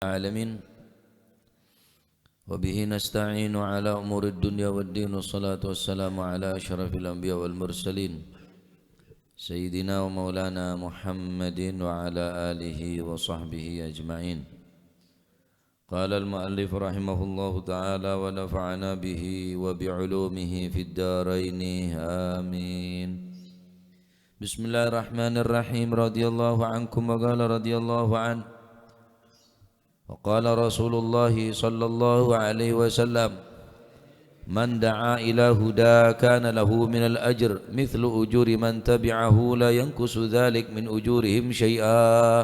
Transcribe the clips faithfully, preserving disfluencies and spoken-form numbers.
العالمين. وبه نستعين على أمور الدنيا والدين. والصلاة والسلام على أشرف الأنبياء والمرسلين، سيدنا ومولانا محمد وعلى آله وصحبه أجمعين. قال المؤلف رحمه الله تعالى ونفعنا به وبعلومه في الدارين. آمين. بسم الله الرحمن الرحيم. رضي الله عنكم. وقال رضي الله عنه، وقال رسول الله صلى الله عليه وسلم: من دعا إلى هدى كان له من الأجر مثل أجور من تبعه لا ينقص ذلك من أجورهم شيئا،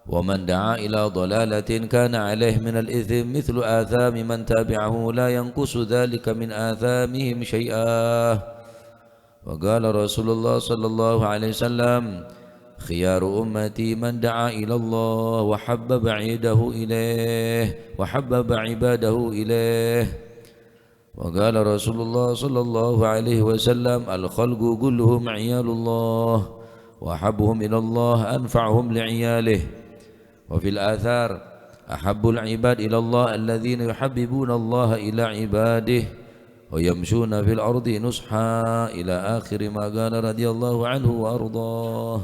ومن دعا إلى ضلالة كان عليه من الإثم مثل آثام من تبعه لا ينقص ذلك من آثامهم شيئا. وقال رسول الله صلى الله عليه وسلم: خيار أمتي من دعا إلى الله وحبب عباده إليه، وحبب عباده إليه. وقال رسول الله صلى الله عليه وسلم: الخلق كلهم عيال الله، وأحبهم إلى الله أنفعهم لعياله. وفي الآثار: أحب العباد إلى الله الذين يحببون الله إلى عباده ويمشون في الأرض نصحا، إلى آخر ما قال رضي الله عنه وأرضاه.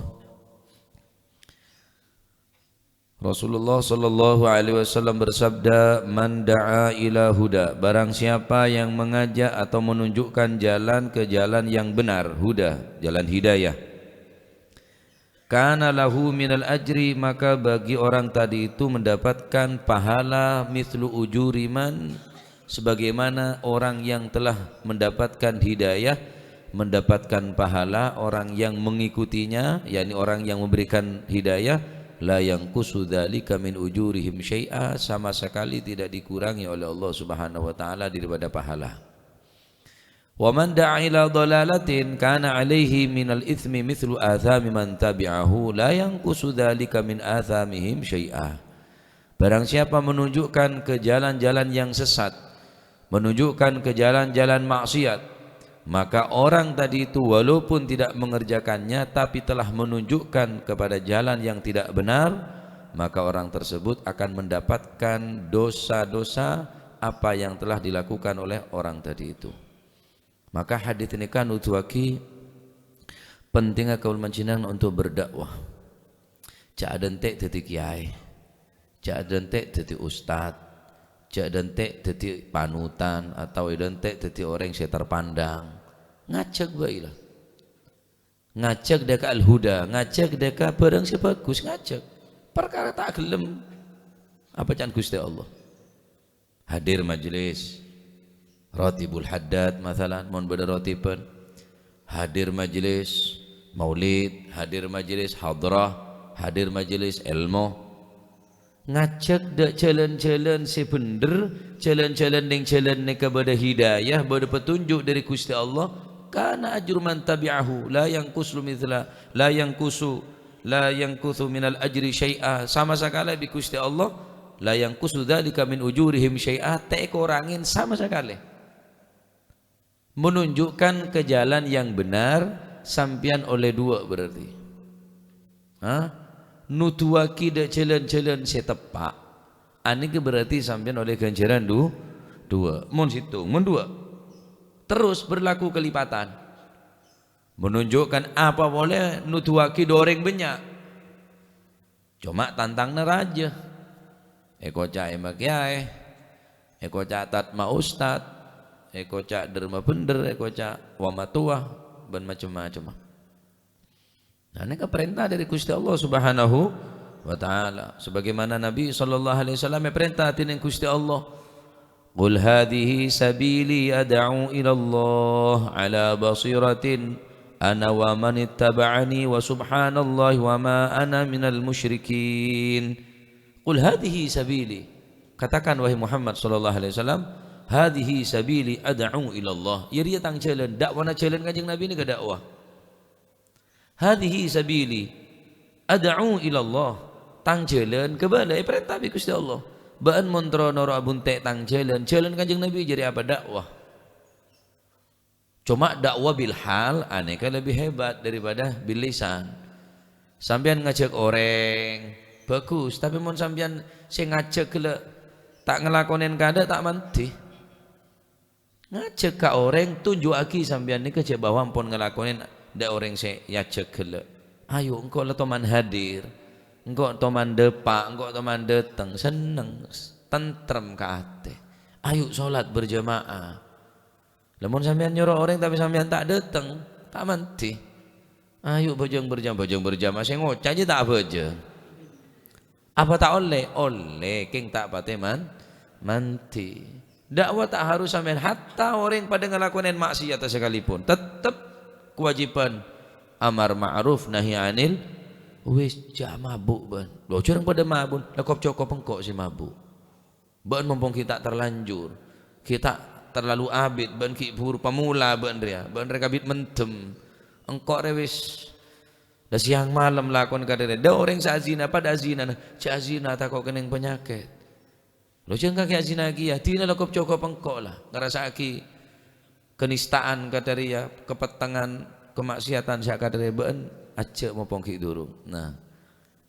Rasulullah sallallahu alaihi wasallam bersabda, "Man da'a ila huda," barang siapa yang mengajak atau menunjukkan jalan ke jalan yang benar, huda, jalan hidayah. "Kana lahu minal ajri," maka bagi orang tadi itu mendapatkan pahala mithlu ujuri man, sebagaimana orang yang telah mendapatkan hidayah, mendapatkan pahala orang yang mengikutinya, yakni orang yang memberikan hidayah, "la yanqusu dzalika min ujurihim syai'a," sama sekali tidak dikurangi oleh Allah Subhanahu wa taala daripada pahala. "Wa man da'a ila dhalalatin kana alaihi minal itsmi mithlu atsami man tabi'ahu la yanqusu dzalika min atsamihim syai'a." Barang siapa menunjukkan ke jalan-jalan yang sesat, menunjukkan ke jalan-jalan maksiat, maka orang tadi itu walaupun tidak mengerjakannya tapi telah menunjukkan kepada jalan yang tidak benar, maka orang tersebut akan mendapatkan dosa-dosa apa yang telah dilakukan oleh orang tadi itu. Maka hadits nèka nuduwaghi pentingnga kaulâ panjhennengngan untuk berdakwah. Jhâ' adhânte' dhâddhi kèyaè, jhâ' adhânte' dhâddhi ustad, jhâ' adhânte' dhâddhi panutan, atau adhânte' dhâddhi orèng sè terpandang. Ngajhâk bhâi la. Ngajhâk dâ' ka al-huda, ngajhâk dâ' ka bhârâng sè bhâghus, ngajhâk. Parkara ta' ghellem, apa ca'na Ghustè Allah? Hadir majelis Ratibul Haddad, masalan, mon bâdâ ratiban. Hadir majelis maulid, hadir majelis hadrah, hadir majelis èlmo. Ngajhâk dâ' jhâlân-jhâlân sè bhendher, jhâlân-jhâlân neng jhâlân nèka bâdâ hidayah, bâdâ petunjuk dâri Ghustè Allah, kana ajru man tabi'ahu, la yanqusu mitsla, la yanqusu, la yanqusu minal ajri syai'a, sama sakalè bi' Ghustè Allah, la yanqusu dzalika min ujurihim syai'a, ta' èkorangè sama sakalè. Menunjukkan ke jalan yang benar, sampèyan ollè duwâ' berarti. Hah? Nuduwaghi dâ' jhâlân-jhâlân sè teppa'. Anèka berarti sampèyan ollè ghânjhârân du-, duwâ'. Mon sèttong, mon duwâ'. Terus berlaku kelipatan. Menunjukkan apa polè nuduwaghi dâ' orèng bânnya'. Coma tantanganna rajâ. Èkoca' èma kèyaè, èkoca' tatma ustad, èkoca' dârma bhendher, èkoca' wamatowa, bân macem-macem. Nah, nèka parènta dâri Ghustè Allah Subhanahu wa Ta'ala. Sebagaimana Nabi sallallahu alaihi wasallam èparènta dâri Ghustè Allah, "Qul hadhihi sabili ad'u ila Allah ala basiratin ana wa man ittaba'ani wa subhanallahi wa ma ana minal musyrikin." "Qul hadhihi sabili." Katakan, wahai Muhammad sallallahu alaihi wasallam, "Hadhihi sabili ad'u ila Allah." Iyâ rèya tang jhâlân, dakwana jhâlân Kanjeng Nabi nèka dakwah. "Hadhihi sabili ad'u ila Allah." Tang jhâlân ka bâlâ èparènta bi' Ghustè Allah. Bâ'ân mon terro noro' abhunte' tang jhâlân, jhâlân Kanjeng Nabi jârèya apa? Dakwah. Coma dakwah bil hal anèka lebih hebat daripada bil lisan. Sampèyan ngajhâk orèng, Bagus, tapè mon sampèyan sè ngajhâk ghellâ' ta' ngalakonèn kadâ', ta' mandhi. Ngajhâk ka orèng, tunju'aghi sampèyan nèka jhâ' bahwa ampon ngalakonèn dâ' orèng sè èajhâk ghellâ'. Ayo, engko' la toman hadir. Engko' toman dâpa', engko' toman dâteng. Senneng, tentrem ka atè. Ayo, solat berjamaah. Lamon sampèyan nyoro orèng tapè sampèyan ta' dâteng, ta' mandhi. Ayo, bhâjâng berjamaah, bhâjâng berjamaah. Sè ngoca' jiyâ ta' abhâjâng. Apa ta' ollè? Ollè, kèng ta' patè man-, mandhi. Da'wa ta' harus sampèyan, hatta orèng padâ ngalakonèn ma'siyat sakalèpon, tettep kawâjibhân amar ma'ruf nahi anil, wis, jhâ' mabu' bâ'na. Lho, jhâ' orèng padâ mabu', la kop-cokop engko' sè mabu'. Bâ'na mompong ghi' ta' terlanjur, ghi' ta' terlalu abit, bâ'na ghi' buru pamula bâ'na rèya, bâ'na rè kabit mendem. Engko' rè wis la sèyang malem lakon kadhâriyâ. Dâ' orèng sè azina, padâ azinana, jhâ' azina tako' kennèng panyakèt. Lho, jhâ' engko' ghi' azina kèya, dina la kop-cokop engko' la, ngarassa'aghi kanista'an kadhâriyâ, kapettengan, kama'siyatan sè kadhâriyâ bâ'na, ajjhâ' mompong ghi' durung. Nah,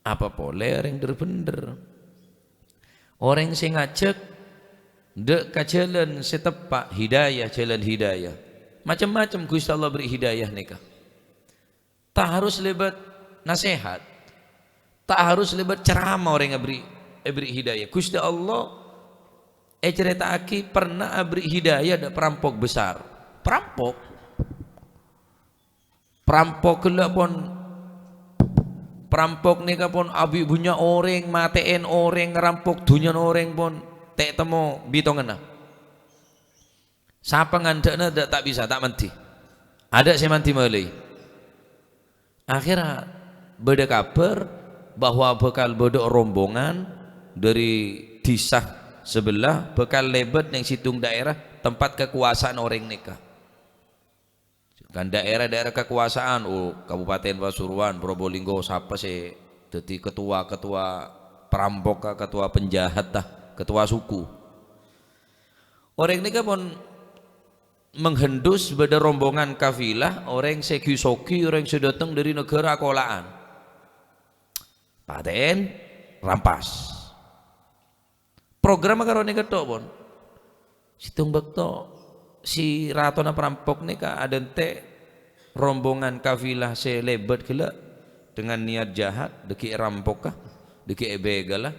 apa polè orèng dhâr-bhendhâr? Orèng sè ngajhâk dâ' ka jhâlân sè teppa', hidayah, jhâlân hidayah. Macem-macem Ghustè Allah bherri' hidayah nèka. Ta' harus lèbât nasèhat. Ta' harus lèbât ceramah orèng èbherri', èbherri' hidayah. Ghustè Allah ècarèta'aghi pernah aberri' hidayah dâ' parampok besar. Parampok. Parampok ghellâ' pon, parampok nèka pon abi' bânnya' orèng, matè'èn orèng, ngarampok dhunnyana orèng pon, ta' temmo bitonganna. Sapa ngandhâ'na dâ' ta' bisa, ta' mandhi. Adâ' sè mandhi malè. Akhèrra bâdâ kabhâr bahwa bhâkal bâdâ rombongan dâri dhisa sabellâ bhâkal lèbât neng sèttong daerah tempat kakowasaanna orèng nèka. Kan daerah-daerah kakowasaanna, oh, Kabupaten Pasuruan, Probolinggo, sapa sè dhâddhi ketua-ketua perampok, ketua penjahat, ta, ketua suku. Orèng nèka pon menghendus bâdâ rombongan kafilah, orèng sè ghi-soghi, orèng sè dâteng dâri naghârâ akola'an. Patè'èn, rampas. Programma karo nèka tok, pon. Sèttong bâkto, si ratona parampok nèka adântè' rombongan kafilah sè lèbât ghellâ' dengan niat jahat, dâgghi' èrampoka, dâgghi' èbegella,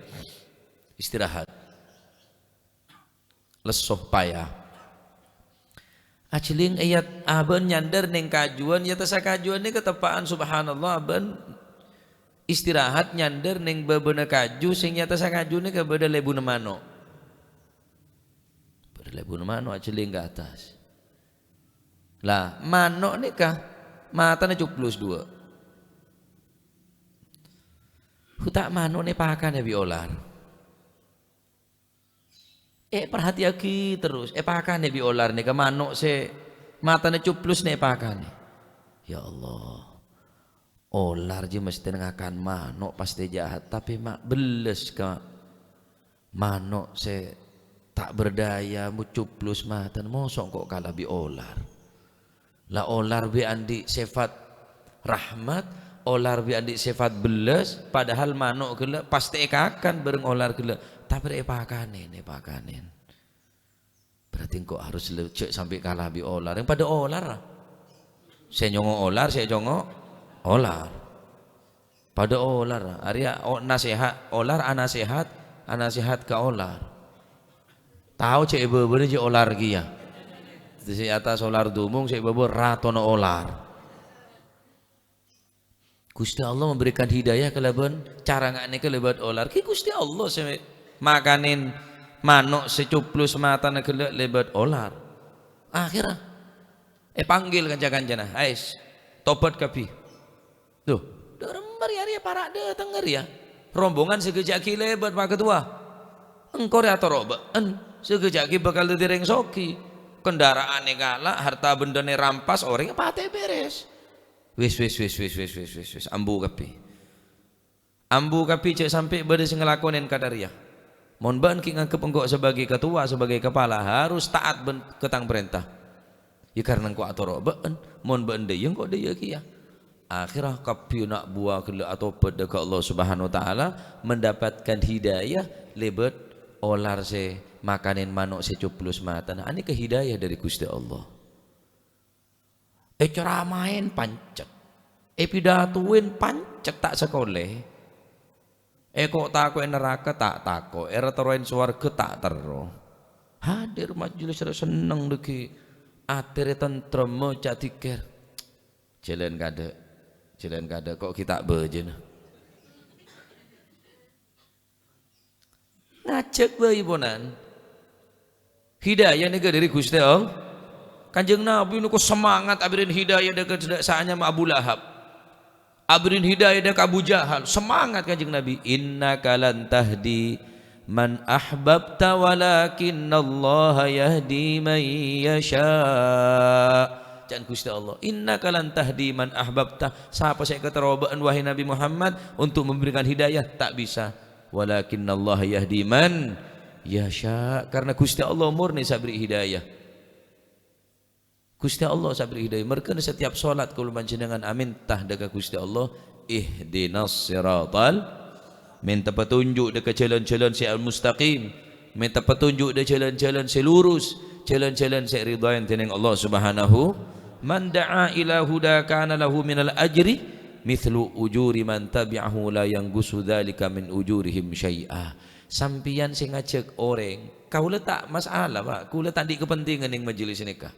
istirahat. Lesso paya. Ajhelling, iyâ, abâ'na nyandâr neng kajuwân, iyâ, tessa kajuwân nèka teppa'an, subhanallah, abâ'na istirahat nyandâr neng bâbâna kaju, sè nyatessa kaju nèka bâdâ lèbuna mano'. Bâdâ lèbuna mano' ajhelling ka attas. Lah, mano' nèka matana cuplus duwâ'. Hu, ta' mano' nè pakanè bi' olar. Èparhatèyaghi terros, èpakanè bi' olar nèka mano' sè matana cuplus nè èpakanè. Ya Allah, olar jiyâ mestèna ngakan mano' pastè jahat, tapè ma' bellâs ka mano' sè ta' berdaya, mo cuplus matana, moso' engko' kala bi' olar. La olar bi' andi' sèfat rahmat, olar bi' andi' sèfat bellâs, padahal mano' ghellâ' pastè èkakan bhâreng olar ghellâ', tapè rè èpakanè, èpakanè. Berarti engko' harus le-, jhâ' sampè' kala bi' olar. Yang padâ olar. Sè nyongo' olar, sè nyongo' olar. Padâ olar. Arèya o-, nasèhat, olar anasèhat, anasèhat ka olar. Tao jhâ' è bâbâna jhâ' olar kèya. Sè attas olar dumung, sè è bâbâ ratona olar. Ghustè Allah memberikan hidayah kalabân cara nga' nèka lèbât olar. Ghi' Ghustè Allah sè makanè mano' sè cuplus matana ghellâ' lèbât olar. Akhèrra èpanggil kanca-kancana, "Ais, tobat kabbhi." Loh, dhâremma rèya, rèya para' dâteng rèya. Rombongan sè ghâjâ'aghi lèbât, Pa' Ketua. Engko' rè atoro' bâ'en, sè ghâjâ'aghi bhâkal dhâddhi rèng soghi. Kendaraan èkala', harta bendana èrampas, orèng patè bherrès. Wis, wis, wis, ambu kabbhi. Ambu kabbhi, jhâ' sampè' bâdâ sè ngalakonè kantha rèya. Mon bâ'en ghi' nganggep engko' sebagai ketua, sebagai kepala, harus taat bân-, ka tang parènta. Ya, karna engko' atoro' bâ'en, mon bâ'en dâjâ, engko' dâjâ kèya. Akhirnya kabbhi na' buwa ghellâ' atobhât dâ' ka Allah Subhanahu wa Ta'ala, mendapatkan hidayah lèbât olar sè makanè mano' sè coblos matana. Anèka hidayah dâri Ghustè Allah. Ècaramaè pancet. Èpidatowè pancet ta' sakolè. Èko' tako'è naraka ta' tako'. Èra terroè sowarghâ ta' terro. Hadir majelis rè senneng dâggi'. Atè rè tentrem maca dzikir. Jhâlân kadâ'. Jhâlân kadâ' ko' ghi' ta' bâjâna. Ngajhâk bhâi ponan. Hidayah nèka dâri Ghustè Allah. Kanjeng Nabi nèko semangat abherri'in hidayah dâ' ka sè anyama Abu Lahab. Abherri'in hidayah dâ' ka Abu Jahal. Semangat Kanjeng Nabi. "Innaka lan tahdi man ahbabta walakinnallaha yahdi man yasha." Ca'na Ghustè Allah, "Innaka lan tahdi man ahbabta." Sapa sè èkaterro bâ'na, wahai Nabi Muhammad, untuk memberikan hidayah? Ta' bisa. "Walakinnallaha yahdi man yasha." Karena Ghustè Allah murni sè aberri' hidayah. Ghustè Allah sè aberri' hidayah. Marghâna setiap salat kaulâ panjhennengngan amènta dâ' ka Ghustè Allah, "Ihdinas siratal," mènta petunjuk dâ' ka jhâlân-jhâlân sè al-mustaqim, mènta petunjuk dâ' jhâlân-jhâlân sè lurus, jhâlân-jhâlân sè èridhâi dènèng Allah Subhanahu. "Man da'a ila huda kana lahu minal ajri mithlu ujuri man tabi'ahu la yanqusu dzalika min ujurihim syai'a." Sampèyan sè ngajhâk orèng, kaulâ ta' masalah, Pak. Kaulâ ta' andi' kapentingan neng majelis nèka.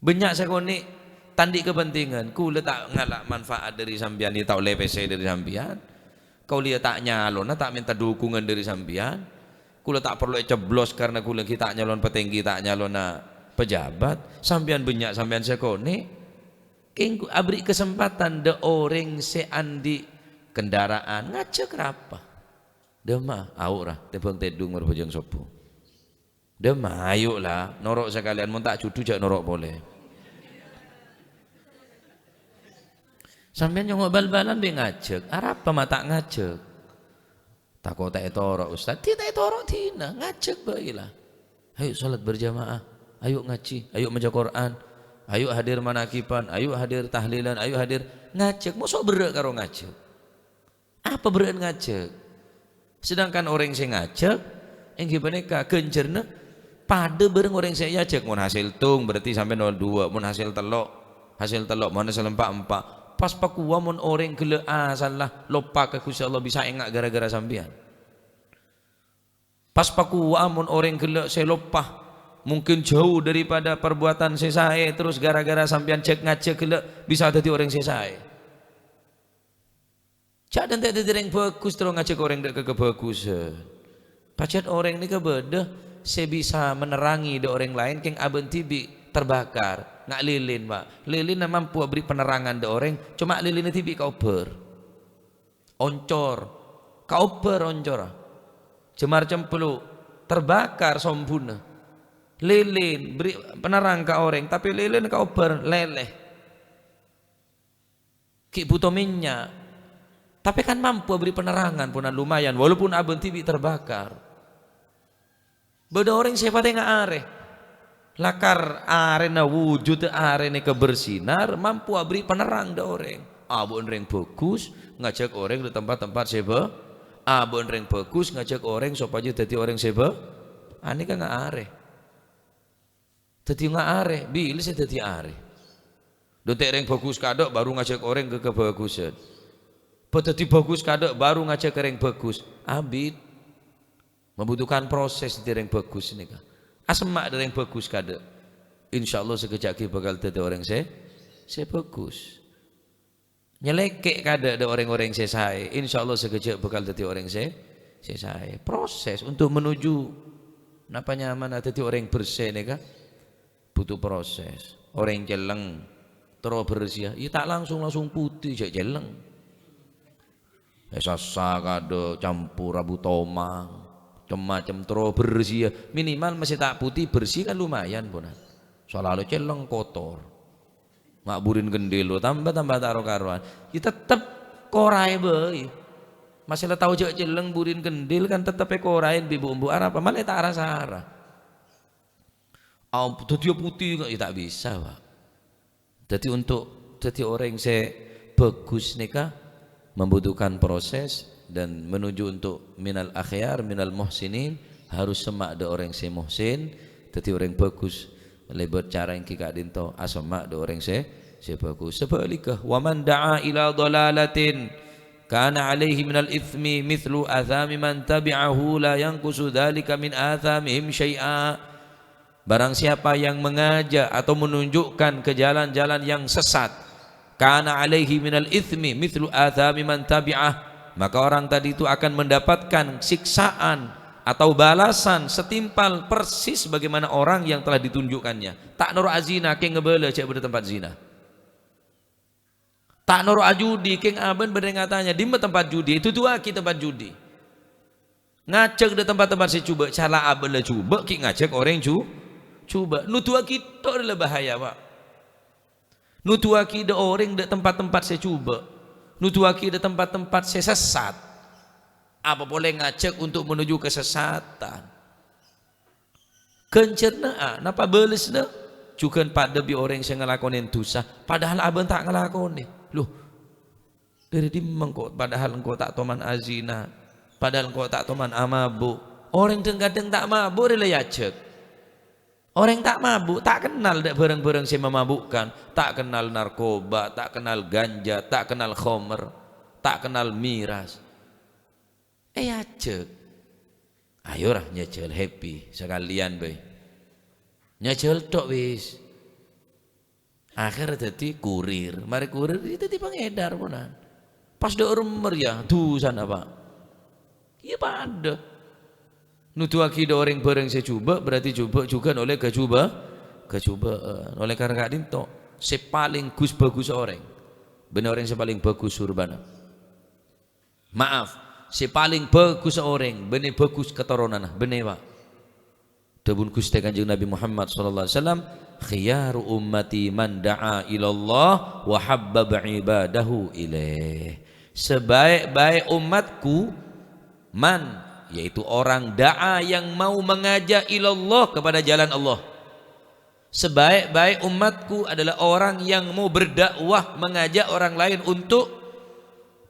Bânnya' sakonè' ta' andi' kapentingan. Kaulâ ta' ngala' manfaat dâri sampèyan, iyâ ta' ollè pèssè dâri sampèyan. Kaulâ iyâ ta' nyalona, ta' mènta dhukungan dâri sampèyan. Kaulâ ta' parlo ècoblos karna kaulâ ghi' ta' nyalon patèngghi, ta' nyalona pejabat. Sampèyan bânnya' sampèyan sakonè'. Kèng aberri' kasempadhân dâ' orèng sè andi' kendaraan, ngajhâk rapa? Dâmma, ayo' ra, tèmbhâng tèdung marbhâjâng sobbhu. Dâmma, ayo' la, noro' sakalèyan, mon ta' jhudhu jhâ' noro' polè. Sampèyan nyongngo' bal-balan bi' ngajhâk, arapa ma' ta' ngajhâk? Tako' ta' ètoro', Ustaz. Dhi ta' ètoro' dhina, ngajhâk bhâi la. Ayo' salat berjamaah, ayo' ngajhi, ayo' maca Qur'an, ayo' hadir manakiban, ayo' hadir tahlilan, ayo' hadir ngajhâk. Moso' berrâ' karo ngajhâk. Apa berrâ'ân ngajhâk? Sedangkan orèng sè ngajhâk, èngghi panèka ghânjhârânna padâ bhâreng orèng sè èajhâk. Mon hasèl tong, berarti sampèyan nol dua. Mon hasèl tello', hasèl tello'. Mon hasèl empa', empa'. Pas pakowa mon orèng ghellâ' asalla loppa ka Ghustè Allah bisa enga' ghârâ-ghârâ sampèyan. Pas pakowa mon orèng ghellâ' sè loppa, mungkin jhâu daripada parbuwâtan sè saè, terros ghârâ-ghârâ sampèyan jhâk-ngajhâk ghellâ' bisa dhâddhi orèng sè saè. Jhâ' dântè' dhâddhi rèng bhâghus terro ngajhâk orèng dâ' ka kabhâghusân. Pajhât orèng nèka bâdâ sè bisa menerangi dâ' orèng laèn, kèng abâ'na dhibi' terbakar. Nga' lilin, Pak. Lilin mampo aberri' penerangan dâ' orèng, coma lilinna dhibi' kaobbhâr. Oncor. Kaobbhâr oncorra. Jemar cemplu'. Terbakar sombhuna. Lilin, berri' penerrang ka orèng, tapè lilin kaobbhâr, lèlè. Ghi' bhuto mènnya', tapè kan mampo aberri' penerangan, ponan lumayan, walaupun abâ'na dhibi' terbakar. Bâdâ orèng sèpatta nga' arè. Lakar arèna wujud arè nèka bersinar, mampo aberri' penerrang dâ' orèng. Abâ'na rèng bhâghus ngajhâk orèng dâ' tempat-tempat sè bhâ-, abâ'na rèng bhâghus ngajhâk orèng sopajâ dhâddhi orèng sè bhâ-, anèka nga' arè. Dhâddhi nga' arè, bilâ sè dhâddhi arè. Dântè' rèng bhâghus kaadâ' baru ngajhâk orèng ka kabhâghusân. Bâ dhâddhi bhâghus kaadâ' baru ngajhâk ka rèng bhâghus. Abit. Membutuhkan proses dhâddhi rèng bhâghus nèka. Asemma' dâ' rèng bhâghus kaadâ'. Insyaallah sakejjhâ' ghi' bhâkal dhâddhi orèng sè, sè bhâghus. Nyelèkè' kaadâ' dâ' orèng-orèng sè saè, insyaallah sakejjhâ' bhâkal dhâddhi orèng sè, sè saè. Proses untuk menuju napa nyamana dhâddhi orèng bersè nèka butuh proses. Orèng celleng, terro bersèya, iyâ ta' langsung-langsung putih, jhâ' celleng. Èsassa kaadâ' campur abu tomang, cem-macem terro bersèya. Minimal masih ta' putih, bersih kan lumayan, ponan. Salalu celleng, kotor. Nga' burin kendhil lo, tamba-tamba ta' ro-karowan. Iyâ tettep koraè bhâi. Masalah tao jhâ' celleng burin kendhil kan tettep èkoraè bi' bu-embu arapa, malè ta' ra-sara. Au, dhâddhiyâ putih kok, iyâ ta' bisa, Pak. Dhâddhi untuk dhâddhi orèng sè Bhâghus nèka membutuhkan proses dan menuju untuk minal akhyar, minal muhsinin, harus semma' dâ' orèng sè muhsin, dhâddhi orèng bhâghus. Lèbât cara èngghi ka'dinto, asemma' dâ' orèng sè, sè bhâghus. Sabhâligghâ, "Wa man da'a ila dhalalatin kana alaihi minal itsmi mitslu atsami man tabi'ahu la yanqusu dzalika min atsamihim syai'a." Barang siapa yang mengajak atau menunjukkan ke jalan-jalan yang sesat, kana alaihi minal itsmi mitslu atsami man tabi'ah, maka orang tadi itu akan mendapatkan siksaan atau balasan setimpal persis sebagaimana orang yang telah ditunjukkannya. Ta' noro' azina, kèng ngabâlâ jhâ' bâdâ tempat zina. Ta' noro' ajudi, kèng abâ'na bâdâ ngatanya, "Dimma tempat judi?" Èduduwâghi tempat judi. Ngajhâk dâ' tempat-tempat sè jhubâ', sala abâ'na la jhubâ', ghi' ngajhâk orèng jhu-, jhubâ'. Noduwâghi tok la bahaya, Pak. Noduwâghi dâ' orèng dâ' tempat-tempat sè jhubâ'. Noduwâghi dâ' tempat-tempat sè sesat. Apa polè ngajhâk untuk menuju kesesatan. Ghânjhârna, a, napa bâlesna? Jhughân padâ bi' orèng sè ngalakonè dhusa, padahal abâ'na ta' ngalakonè. Loh, dâri dimma engko', padahal engko' ta' toman azina, padahal engko' ta' toman amabu'. Orèng dhâng-kadhâng ta' mabu' rè la èajhâk. Orèng ta' mabu' ta' kennal dâ' bhârâng-bhârâng sè mamabukkan, ta' kennal narkoba, ta' kennal ganja, ta' kennal khomer, ta' kennal miras. Èajhâk. Ayo ra nyajhâl happy sakalèyan bhâi. Nyajhâl tok wis. Akhèr dhâddhi kurir. Marè kurir, iyâ dhâddhi pangèdar, ponan. Pas dâ' remmer, yâ, dhusana, Pak. Iyâ padâ. Noduwâghi dâ' orèng bhârâng sè jhubâ', berarti jhubâ' jhughân ollè ghâjhubâ-, ghâjhubâ'ân. Ollè karana ka'dinto, sè palèng ghus-bhâghus orèng, bânnè orèng sè palèng bhâghus surbana. Ma'af, sè palèng bhâghus orèng, bânnè bhâghus katoronanna, bânnè, Pak. Dhâbuna Ghustè Kanjeng Nabi Muhammad sallallahu alaihi wasallam, "Khiyaru ummati man da'a ilallah wa habbaba ibadahu ilaih." Sebaik-baik umatku, man, yaitu orang da'a yang mau mengajak ilallah, kepada jalan Allah. Sebaik-baik umatku adalah orang yang mau berdakwah, mengajak orang lain untuk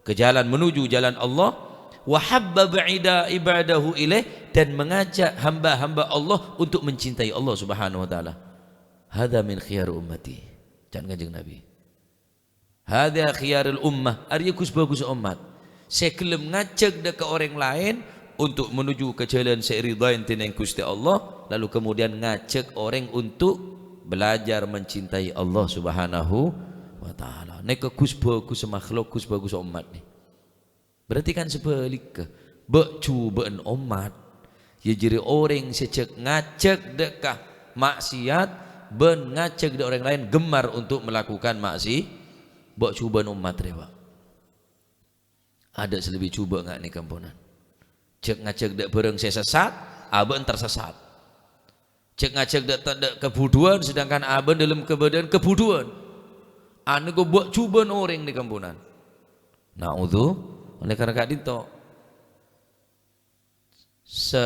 ke jalan, menuju jalan Allah, wa habbaba ida-, ibadahu ilaih, dan mengajak hamba-hamba Allah untuk mencintai Allah Subhanahu wa Ta'ala. "Hadza min khiyar ummati," can Kanjeng Nabi. "Hadza khiyarul ummah," arèya ghus-bhâghus ommat. Sè ghellem ngajhâk dâ' ka orèng laèn untuk menuju ka jhâlân sè èridhâi dènèng Ghustè Allah, lalu kemudian ngajhâk orèng untuk belajar mencintai Allah Subhanahu wa Ta'ala. Nèka ghus-bhâghus makhluk, ghus-bhâghus ommat nè. Berarti kan sabhâligghâ, bâ'-jhubâ'ân ommat, yâ jârèya orèng sè jhâk-, ngajhâk dâ' ka ma'siyat bân ngajhâk dâ' orèng laèn gemmar untuk melakukan ma'si-, bâ'-jhubâ'ân ommat rèya, Pak. Adâ' sè lebbi jhubâ' nga' nèka, ponan. Jhâk-ngajhâk dâ' bhârâng sè sessat, abâ' èntar sessat. Jhâk-ngajhâk dâ', dâ' kabhudhuwân, sedangkan abâ' dâlem kabâdâ'ân kabhudhuwân. Anèka bâ'-jhubâ'ân orèng nèka, ponan. Na'udzu, oleh karena ka'dinto. Sè,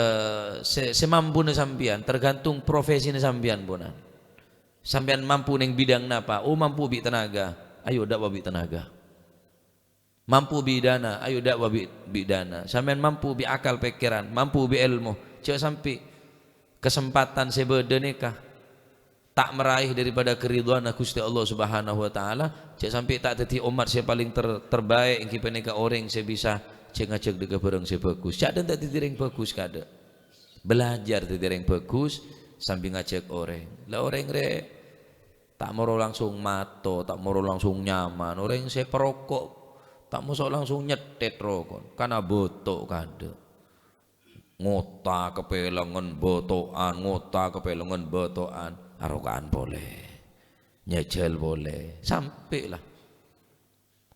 sè, sè mampuna sampèyan, tergantung profesina sampèyan, ponan. Sampèyan mampu neng bidang napa? Oh, mampu bi' tenaga. Ayo, da'wa bi' tenaga. Mampu bi' dana, ayo da'wa bi', bi' dana. Sampèyan mampu bi' akal pèkkèran, mampu bi' èlmo. Jhâ' sampè' kasempatan sè bâdâ nèka ta' maraè daripada karidhoanna Ghustè Allah Subhanahu wa Ta'ala, jhâ' sampè' ta' dhâddhi ommat sè palèng ter-, terbaik, èngghi panèka orèng sè bisa jhâk-ngajhâk dâ' ka bhârâng sè bhâghus. Jhâ' dhân ta' dhâddhi orèng bhâghus, kadâ'. Belajar dhâddhi orèng bhâghus sambi ngajhâk orèng. La orèng rè ta' moro langsung mato, ta' moro langsung nyaman. Orèng sè paroko' ta' moso langsung nyèthèt roko', kan abâto' kadâ'. Ngota kapèlèngan bâto'an, ngota kapèlèngan bâto'an, aroko'an polè. Nyajhâl polè. Sampè' la.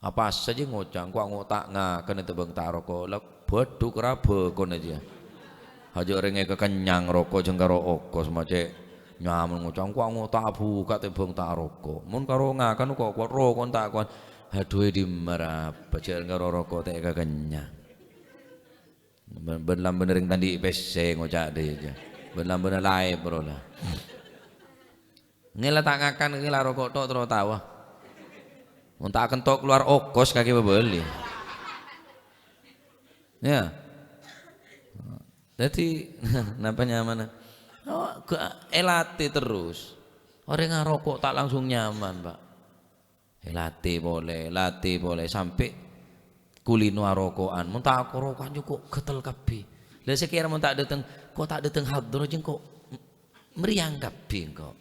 Apa sajâ ngoca', "Engko' ngota' ngakan ètèmbhâng ta' roko'." La bâdhu karabâ kon ajâ. Ajâ orèng èkakennyang roko' jhâng karo okos macè' nyaman ngoca', "Engko' ngota' abhuka' ètèmbhâng ta' roko'." Mon karo ngakan kok kuat roko' ta' kuat. Adhu, è dimma ra apa jhâng karo roko' ta' èkakennyang. Bân, bân lambâna rèng ta' andi' pèssè ngoca' dâ' iyâ. Bân lambâna laèp ro la. Ngèla ta' ngakan, ngèla roko' tok terro tawa. Mon ta' kento' kalowar ongkos kakè pabâli. Ya. Dhâddhi, napa nyamana? Oh, ga-, èlatè terros. Orèng aroko' ta' langsung nyaman, Pak. Èlatè polè, latè polè, sampè' kulino aroko'an. Mon ta' aroko'an jâ' ko' ghâtel kabbhi. Lah, sakèra mon ta' dâteng, ko' ta' dâteng hadroh jâ' ko' m-, mriyang kabbhi engko'.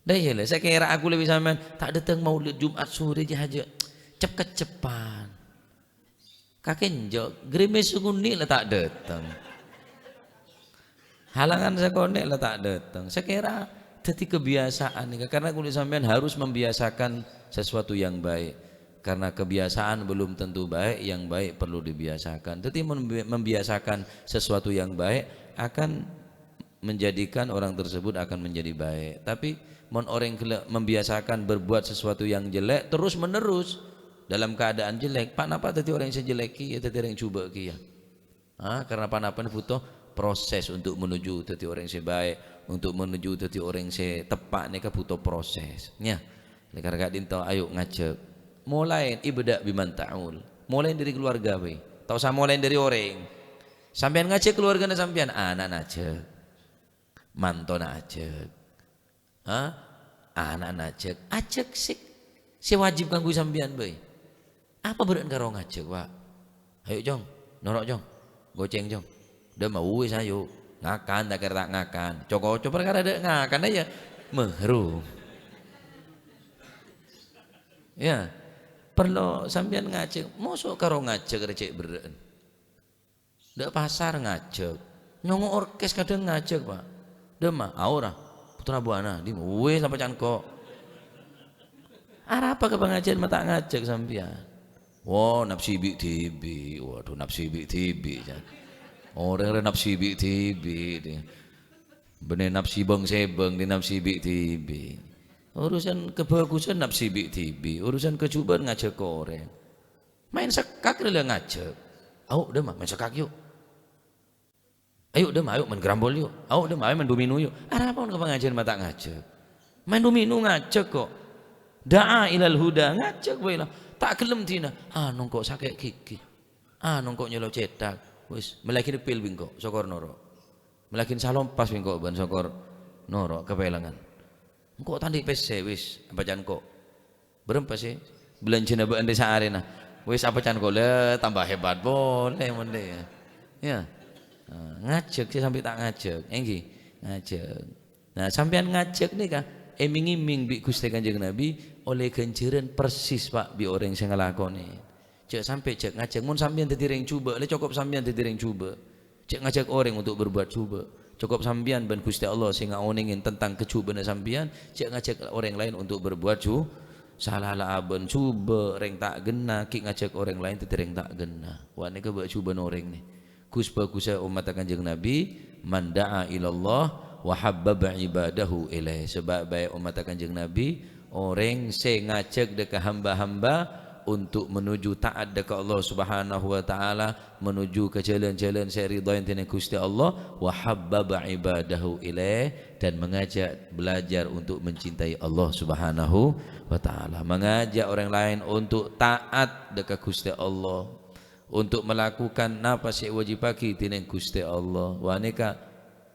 Lah, iyâ, lah, sakèra aku lebbi sampèyan ta' dâteng maulid Jumat sore jâ' hajâ cep-keccepan. Kakè enjâ', Gerimis sakonè' la ta' dâteng. Halangan sakonè' la ta' dâteng. Sakèra dhâddhi kebiasaan nèka, karena kulâ sampèyan harus membiasakan sesuatu yang baik. Karena kebiasaan belum tentu baik, yang baik perlu dibiasakan. Dhâddhi membi-, membiasakan sesuatu yang baik akan menjadikan orang tersebut akan menjadi baik. Tapi mon orèng ghellâ' membiasakan berbuat sesuatu yang jelek terus-menerus dalam keadaan jelek, pa-napa dhâddhi orèng sè jelek kèya, dhâddhi orèng jhubâ' kèya. Ah, karena pa-napa butuh proses untuk menuju dhâddhi orèng sè baik, untuk menuju dhâddhi orèng sè teppa' nèka butuh proses. Nya, lèkar ka'dinto ayo ngajhâk. Mulai ibda' biman ta'ul. Mulai dari keluarga, wè. Ta' osa mulai dari orèng. Sampèyan ngajhâk keluargana sampèyan, ana'na ajhâk. Mantona ajhâk. Ha? Ana'na ajhâk. Ajhâk sè, sè wajib kaangghuy sampèyan bhâi. Apa bârâ'ân karo ngajhâk, Pak? Ayo, Cong. Noro', Cong. Gocèng, Cong. Dâ' ma' wis, ayo. Ngakan, ta' kèra ta' ngakan. Co-ngoco parkara dâ' ngakan, iyâ. Mahrum. Ya. Parlo sampèyan ngajhâk. Mosok karo ngajhâk rè cè' bârâ'ân. Dâ' pasar ngajhâk. Nyongngo' orkes kadhâng ngajhâk, Pak. Dâ' emma, aora. Putra buana, di wis apa can ko'. Arapa kapangajiân ma' ta' ngajhâk sampèyan? Wo, nafsi bi'-dhibi'. Waduh, nafsi bi'-dhibi', can. Orèng rè nafsi bi'-dhibi', di. Bânnè nafsi bâng-sèbâng, di nafsi bi'-dhibi'. Urusan kabhâghusân nafsi bi'-dhibi', urusan kajhubâ'ân ngajhâk orèng. Maèn sekkak rè la ngajhâk. Ayo, dâ' ma', maèn sekkak, yu'. Ayo, dâ' ma', ayo maèn grambol, yu'. Ayo, dâ' ma', ayo maèn domino, yu'. Arapa mon kapangajiân ma' ta' ngajhâk? Maèn domino ngajhâk, ko'. Da'a ilal huda, ngajhâk bhâi la. Ta' ghellem dinah. Anu engko' sakè' ghighi. Anu engko' nyèlo cèthak. Wis, mellèaghi neppil bi' engko', sokor noro'. Mellèaghi salompas bi' engko' bân sokor noro' kapèlèngan. Engko' ta' andi' pèssè, wis, apa can ko'. Bârâmpa sè bâlânjhâna bâ'ân rè saarèna? Wis, apa can ko', la tamba hebat polè mon dâ', ya. Ya. Ah, ngajhâk sè sampè' ta' ngajhâk, èngghi, ngajhâk. Nah, sampèyan ngajhâk nèka èmèng-èmèng bi' Ghustè Kanjeng Nabi ollè ghânjhârân persis, Pak, bi' orèng sè ngalakonè. Jhâ' sampè' jhâ' ngajhâk. Mon sampèyan dhâddhi rèng jhubâ', la cokop sampèyan dhâddhi rèng jhubâ'. Jhâ' ngajhâk orèng untuk berbuat jhubâ'. Cokop sampèyan bân Ghustè Allah sè ngaonèngè tentang kajhubâ'na sampèyan, jhâ' ngajhâk orèng laèn untuk berbuat jhu-, sala la abân jhubâ', rèng ta' ghenna, ghi' ngajhâk orèng laèn dhâddhi rèng ta' ghenna. Wa nèka bâ' jhubâ'na orèng nè. Gus-bhâgussâ ommatta Kanjeng Nabi, "Man da'a ilallah wa habbaba ibadahu ilaih." Sabâ' bhâi ommatta Kanjeng Nabi, orèng sè ngajhâk dâ' ka hamba-hamba untuk menuju taat dâ' ka Allah Subhanahu wa Ta'ala, menuju ka jhâlân-jhâlân sè èridhoi dâri Ghustè Allah, wa habbaba ibadahu ilaih, dan mengajak belajar untuk mencintai Allah Subhanahu wa Ta'ala, mengajak orang lain untuk taat dâ' ka Ghustè Allah. Untuk melakukan napa sè èwâjibhâghi dèning Ghustè Allah. Wa nèka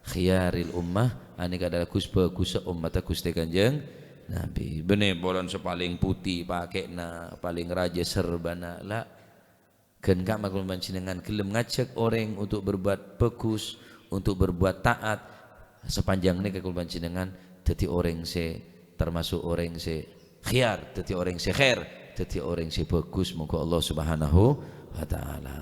khiyaril ummah, anèka adalah gus-bhâgussâ ommatta Ghustè Kanjeng Nabi. Bânnè polana sè palèng putè pakè'na, palèng rajâ serbana. La, ghân ka'emma kaulâ panjhennengngan ghellem ngajhâk orèng untuk berbuat bagus, untuk berbuat taat. Sapanjhâng nèka kaulâ panjhennengngan dhâddhi orèng sè, termasuk orèng sè khiyar, dhâddhi orèng sè khair, dhâddhi orèng sè bhâgus. Moghâ Allah Subhanahu wa Ta'ala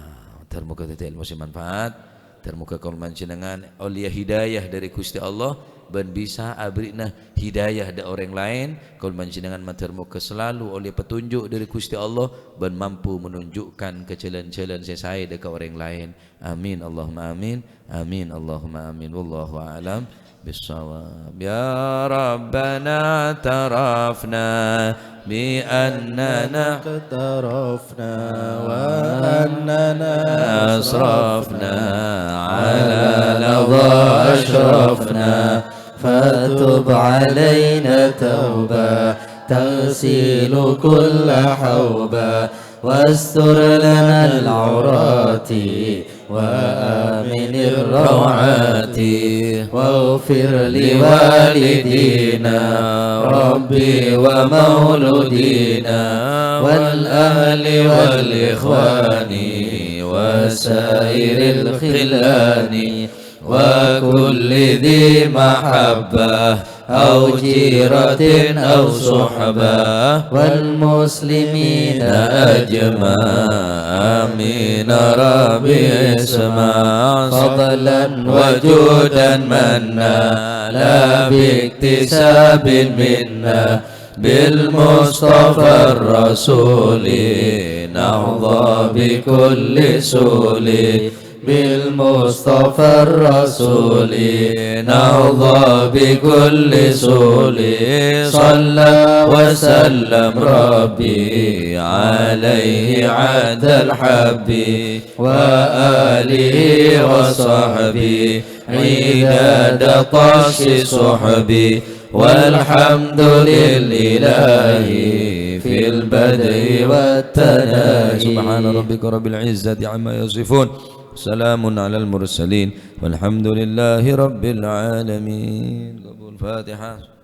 dhâr-moghâ dhâddhi ilmu sè manfaat. Dhâr-moghâ kaulâ panjhennengngan ollèya hidayah dâri Ghustè Allah bân bisa abherri'na hidayah dâ' orèng laèn. Kaulâ panjhennengngan mandhâr moghâ selalu ollè petunjuk dâri Ghustè Allah bân mampu menunjukkan ka jhâlân-jhâlân sè saè dâ' ka orèng laèn. Amin, Allahumma amin. Amin, Allahumma amin. Wallahu a'lam bissawab. Ya Rabbana tarafna bi annana اقترفنا وأننا أسرفنا على لظى أشرفنا فتب علينا توبة تغسل كل حوبة، واستر لنا العورات، وآمن الروعات، واغفر لوالدينا ربي ومولودينا والأهل والإخوان وسائر الخلان وكل ذي محبة أو جيرة أو صحبة والمسلمين أجمع. آمين ربي اسمع. فضلا وجودا منا لا باكتساب منا بالمصطفى الرسول نحظى بكل سول بالمصطفى الرسول نحظى بكل سول صلى وسلم ربي عليه عد الحب وآله وصحبه عداد طش صحبه والحمد لله في البدء والتناهي. سبحان ربك رب العزة عما يصفون. سلام على المرسلين والحمد لله رب العالمين. الفاتحة.